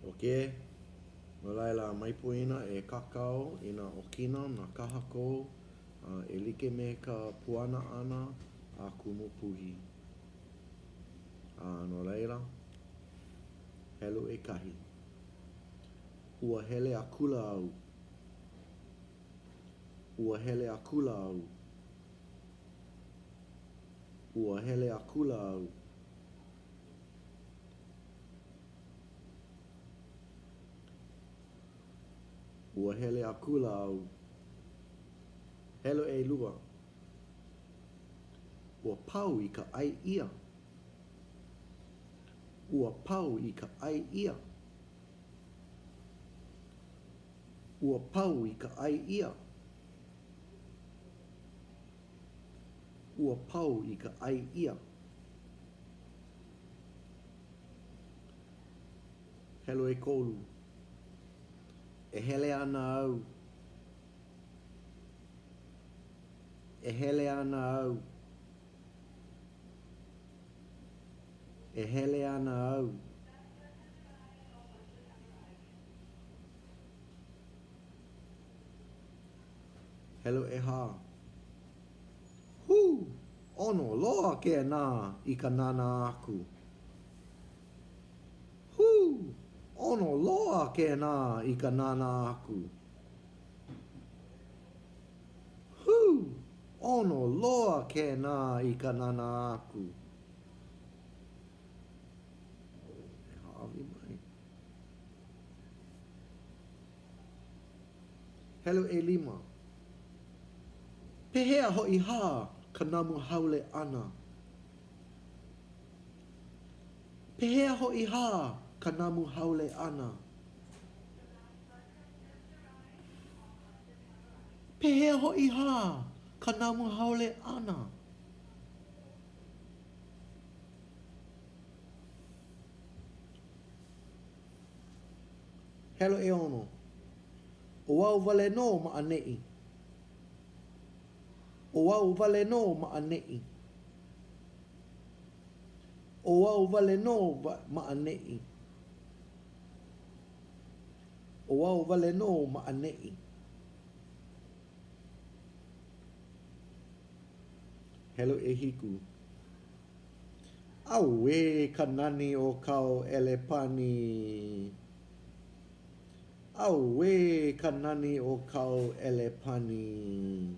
Ok. No laila, mai poina e kākau i nā ʻokina, nā kahakō, e like me ka puana ʻana a Kumu Puhi. A no laila, helu ʻekahi. Ua hele akula au. Ua hele akula au. Ua hele akula au. Ua hele akula au. Helu ʻelua. Ua pau i ka ʻai ʻia. Ua pau i ka ʻai ʻia. Ua pau i ka ʻai ʻia. Ua pau i ka ʻai ʻia. Helu ʻekolu. E hele ana au. E hele ana au. E hele ana au. Helu ʻehā. Hū! ʻOno loa kēnā i ka nānā aku. Hū! ʻOno loa kēnā i ka nānā aku. Hū! ʻOno loa kēnā i ka nānā aku. E hāʻawi mai. Helu ʻelima. Pehea hoʻi hā ka namu haole ʻana? Pehea hoʻi hā ka namu haole ʻana? Pehea hoʻi hā ka namu haole ʻana? Helu ʻeono. ʻO au wale nō ma ʻaneʻi. ʻO au wale nō ma ʻaneʻi. ʻO au wale nō ma ʻaneʻi. ʻO au wale nō ma ʻaneʻi. Helu ʻehiku. Auē ka nani o kāu ʻelepani! Auē ka nani o kāu ʻelepani!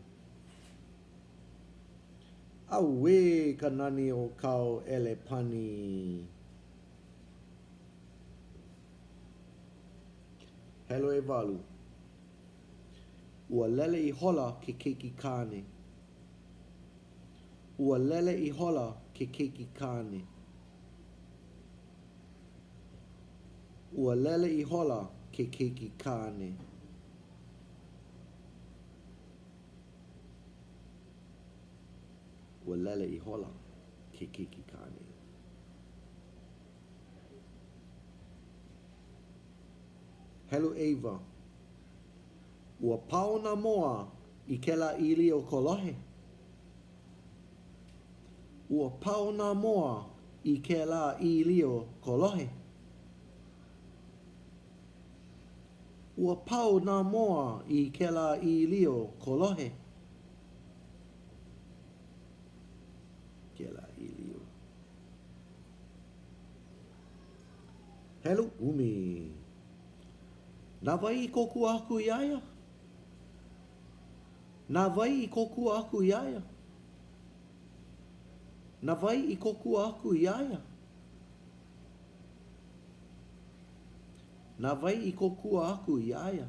Auē ka nani o kāu ʻelepani! Helu ʻewalu. Ua lele ihola ke keiki kāne. Ua lele ihola ke keiki kāne. Ua lele ihola ke keiki kāne. Ua lele ihola ke keiki kāne. Helu ʻeiwa. Ua pao nā moa i kēlā ʻīlio kolohe. Ua pao nā moa i kēlā ʻīlio kolohe. Ua pao nā moa i kēlā ʻīlio kolohe. Kēlā ʻīlio. Helu ʻumi. Na wai i kōkua aku iā ia? Na wai i kōkua aku iā ia? Na wai i kōkua aku iā ia? Na wai i kōkua aku iā ia?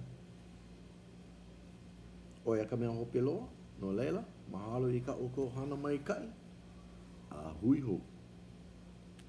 ʻO ia ka mea hope loa, no laila, mahalo i kā ʻoukou hana maikaʻi, a hui hou.